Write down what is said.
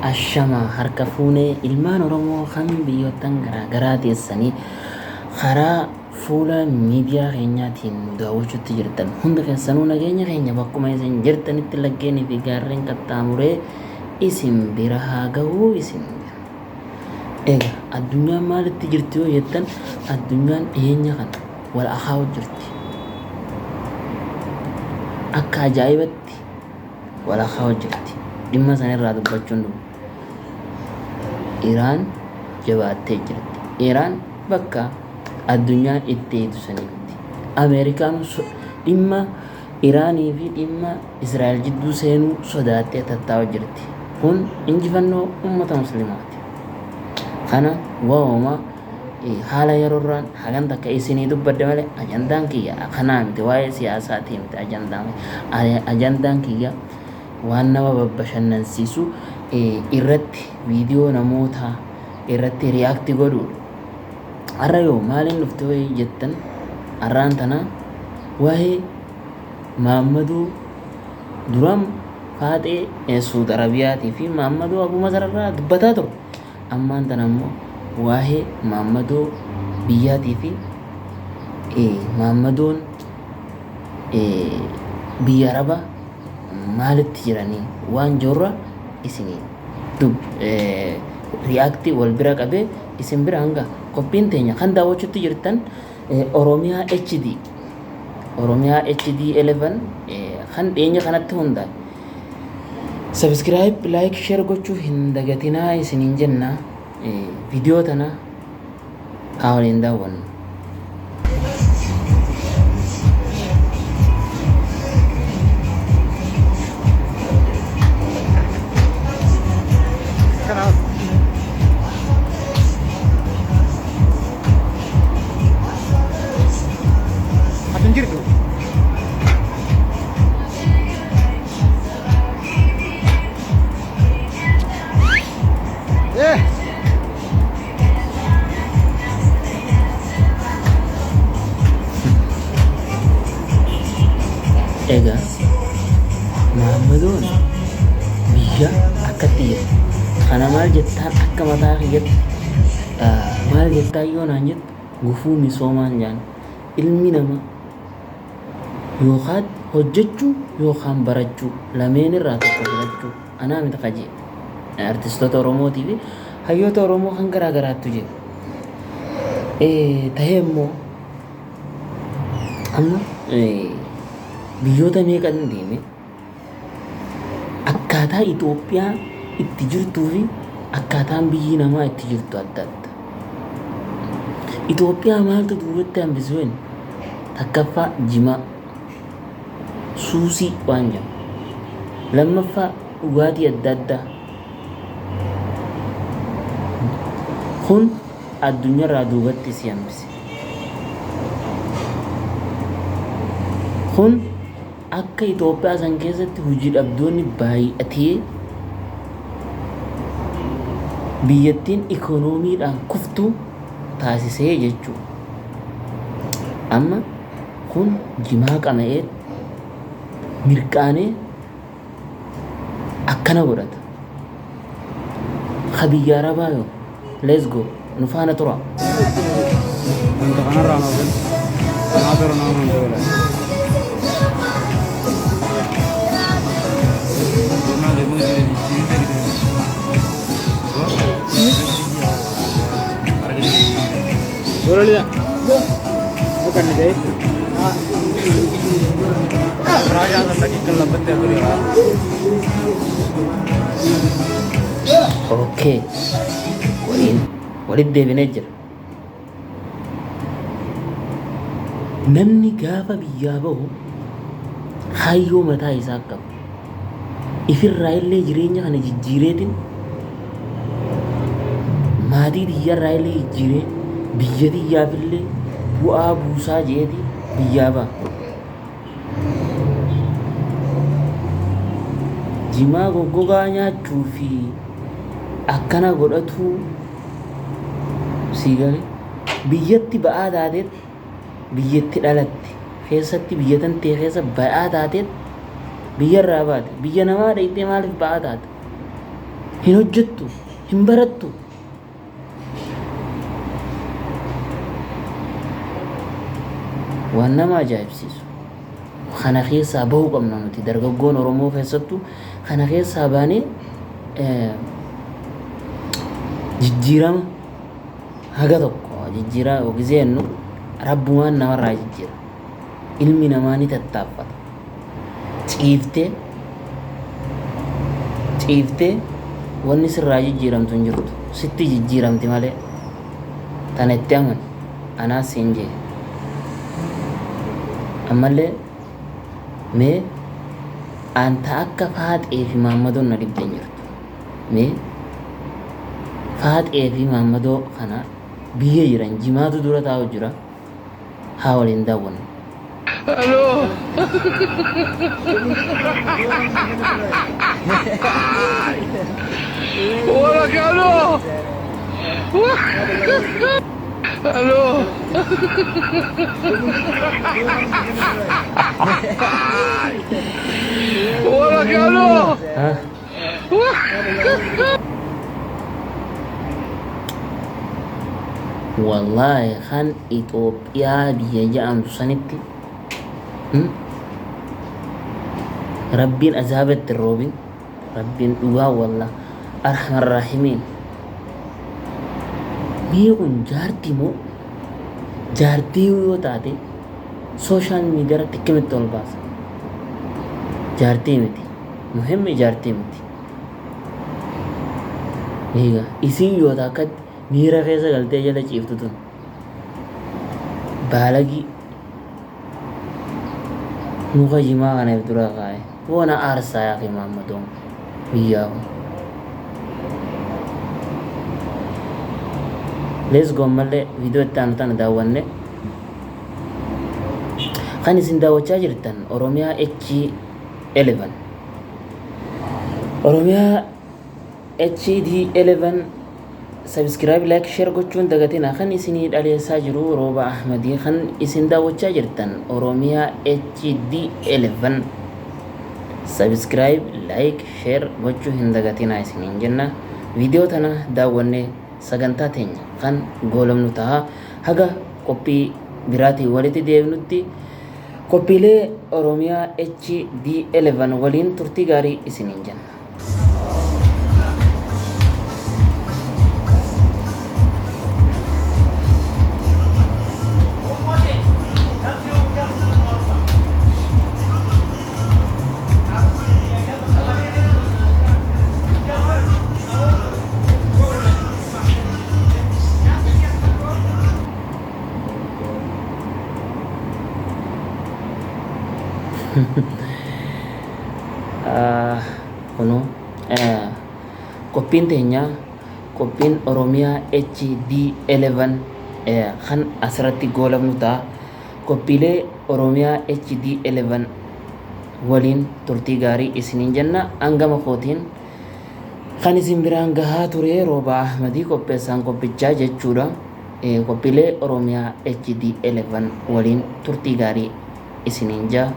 Ashama harka fuunee ilmaan Oromoo kan biyyoottan garaa garaa teessanii karaa fuula miidiyaa keenyaatiin nu daawwachuutti jirtan hundi keessanuu nageenya keenya bakkuma isin jirtanitti laggeenii fi gaarreen qaxxaamuree isin bira haa ga'uu isin Egaa addunyaan maalitti jirti yoo jettan addunyaan dhiyeenya kana wal akaa'u jirti. Akka ajaa'ibatti wal akaa'u jirti. Dhimma sana irraa dubbachuun dhufu. Iraan jabaattee jirti. Iraan bakka addunyaan itti eegdu sanii miti. Ameerikaan dhimma Iraanii fi dhimma Israa'el jidduu seenuu sodaattee tattaa'u jirti. Kun injifannoo ummata Muslimaati. Kana waa'uma haala yeroorraan hagan takka isinii dubbadhe malee ajandaan kiyya kanaa miti, waa'ee siyaasaatii miti ajandaan ajandaan kiyya waan nama babbashannansiisu irratti viidiyoo namootaa irratti riyaakti godhuudha. Har'a yoo maaliin dhufte wayii jettan har'aan tana waa'ee Maammaduu duraan Faaxee Suud Arabiyaatii fi Maammaduu Abuu Masararraa dubbataa ture. Ammaan tana immoo waa'ee Maammadoo biyyaatii fi Maammadoon biyya Arabaa maalitti jiranii waan jirurra isinii dub react wal bira qabee isin bira hanga qophiin teenya kan daawwachuutti jirtan Oromiyaa HD Oromiyaa HD 11 kan dhiyeenya kanatti hundaa'e. Subscribe, like, share gochuu hin dagatinaa isiniin jenna. Viidiyoo tana haa waliin daawwannu. Kanaaf ati hin jirtu. Eh. Egaa Maammadoon biyya akkatti jira. Kana maal jettaan akka mataa kiyyatti maal jettaan yoo naan jettu gufuu misoomaan jaan ilmi namaa yookaan hojjechuu yookaan barachuu lameen irraa tokko filachuu anaa miti ka jee artistoota Oromootii fi hayyoota Oromoo kan garaa garaattu jira. Tahee immoo amma biyyoota meeqan deeme akkaataa Itoophiyaa itti jirtuu fi akkaataan biyyi namaa itti jirtu adda adda. Itoophiyaa maaltu duubatti hambise wen takkaffaa jimaa suusii waan jedhamu lammaffaa dhugaatii adda addaa kun addunyaarraa duubatti si hambise. Kun akka Itoophiyaa san keessatti hojii dhabdoonni baay'atee biyyattiin ikoonomiidhaan kuftu taasisee jechuudha. Amma kun jimaa qama'ee mirqaanee akkana godhata. Ka biyya Arabaa yoo let's go nu faana tura. Wanta kanarraa naa kennu. Naa tura naa hunda wala. Okay. Waliin walitti deebinee jira. Namni gaafa biyyaa bahu kaayyoo mataa isaa qaba. Ifirraa illee jireenya kana jijjiireetiin maatii tiyyarraa illee jijjiiree biyya tiyyaaf illee bu'aa buusaa jeeti biyyaa baha. Jimaa goggogaa nyaachuu fi akkana godhatuu sii gale biyyatti ba'aa taateet biyyatti dhalatte keessatti biyya tantee keessa ba'aa taateet biyyarraa baate biyya namaa dhayxee maaliif ba'aa taate? Hin hojjettu, hin barattu. Waan nama ajaa'ibsiisu. Kana keessaa bahuu qabna nuti dargaggoon Oromoo keessattuu kana keessaa baanee jijjiirama haga tokko jijjiirama gisee jennu rabbumaan namarraa jijjiira. Ilmi namaa ni tattaaffata. Ciiftee ciiftee wanni sirraa jijjiiramtu hin jirtu. Sitti jijjiiramti malee. Tana itti amani. Anaas siin jee. Ammallee mee anta akka Faaxee fi Maammadoon na dhibde hin jirtu. Mee Faaxee fi Maammadoo kana biyya jiran jimaatu dura taa'u jira haa waliin daawwannu. Aló. Hola, Carlos. Aló. Hola, Carlos. Ha? Wallaahi kan Itoophiyaa biyya ja'amtu sanitti Rabbiin azaaba itti hin roobin. Rabbiin dhugaa wallah arhamar raahimiin. Mee kun jaartii moo jaartii yoo taate sooshaal miidiyaa irratti akkamitti ol baasa? Jaartii miti. Muhimmi jaartii miti. Egaa isiin yoo akkatti miira keessa galtee jala ciiftu tun baalagii muka jimaa kana if dura kaa'e. Wana aarsaa yaa akhi Maammadoon biyyaa kun. Let's go ammallee viidiyoo itti aanu tana daawwanne. Kan isin daawwachaa jirtan Oromiyaa H11. Oromiyaa HD11 subscribe, like, share gochuun dagatina. Kan isinii dhaleessaa jiru Rooba Ahmadii. Kan isin daawwachaa jirtan Oromiyaa HD11 subscribe, like, share gochuu hin dagatina isiniin jenna. Viidiyoo tana daawwannee sagantaa teenya kan goolamnu ta'a. Haga qophii biraatiin walitti deebinutti qophiilee Oromiyaa HD11 waliin turtii gaarii isiniin jenna. Kunoo qophiin teenya qophiin Oromiyaa HD11 kan asirratti goolabnu ta'a. Qophiilee Oromiyaa HD11 waliin turtii gaarii isiniin jenna. Hangama kootiin kan isin biraan gahaa ture Rooba Ahmadii qopheessaan qophichaa jechuudha. Qophiilee Oromiyaa HD11 waliin turtii gaarii isiniin jaa.